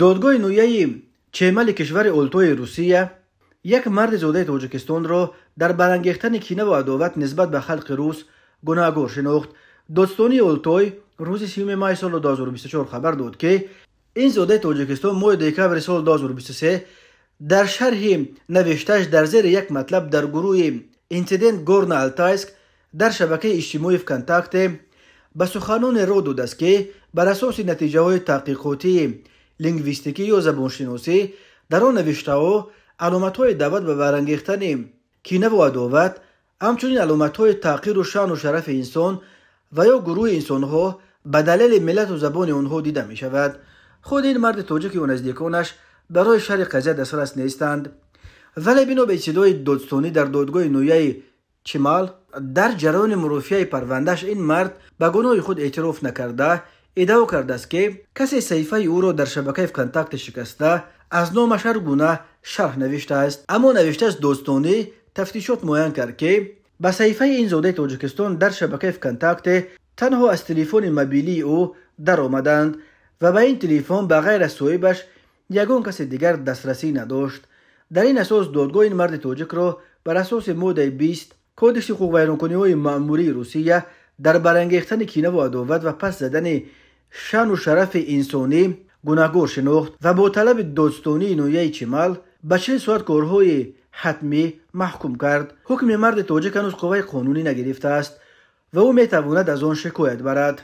Додгоҳи ноҳияи Чемали кишвари Олтои Русия як марди зодаи Тоҷикистонро дар барангехтани кинаву адоват нисбат ба халқи рус гунаҳгор шинохт. Додстонии Олтой рӯзи 3 май соли 2024 хабар дод, ки ин зодаи Тоҷикистон моҳи декабри соли 2023 дар шарҳи навиштааш дар зери як матлаб дар гурӯҳи «Инцидент Горно-Алтайск» дар шабакаи иҷтимоии ВКонтакте ба суханоне роҳ додааст, ки бар асоси натиҷаҳои таҳқиқотии лингвистикӣ ё забоншиносӣ дар он навиштаҳо аломатҳои даъват ба барангехтани кинаву адоват, ҳамчунин аломатҳои таҳқиру шаъну шарафи инсон ва ё гурӯҳи инсонҳо ба далели миллату забони онҳо дида мешавад. Худ ин марди тоҷик ё наздиконаш барои шарҳи қазия дастрас нестанд. Вале бино ба иттилои додстонӣ дар додгоҳи ноҳияи Чимал дар ҷараёни мурофиаи парвандааш ин мард ба гуноҳи худ эътироф накарда, иддао кардааст, ки касе саҳифаи ӯро дар шабакаи ВКонтакте шикаста, аз номаш ҳар гуна шарҳ навиштааст. Аммо навиштааст додстонӣ, тафтишот муайян кард, ки ба саҳифаи ин зодаи Тоҷикистон дар шабакаи ВКонтакте танҳо аз телефони мобилии ӯ даромаданд ва ба ин телефон ба ғайр аз соҳибаш ягон каси дигар дастрасӣ надошт. Дар ин асос додгоҳ ин марди тоҷикро бар асоси моддаи 20 Кодекси ҳуқуқвайронкуниҳои маъмурии Русия дар барангехтани кинаву адоват ва паст задани шаъну шарафи инсонӣ гунаҳгор шинохт ва бо талаби додстонии ноҳияи Чимал ба 40 соат корҳои ҳатмӣ маҳкум кард. Ҳукми марди тоҷик ҳанӯз қувваи қонунӣ нагирифтааст ва ӯ метавонад аз он шикоят барад.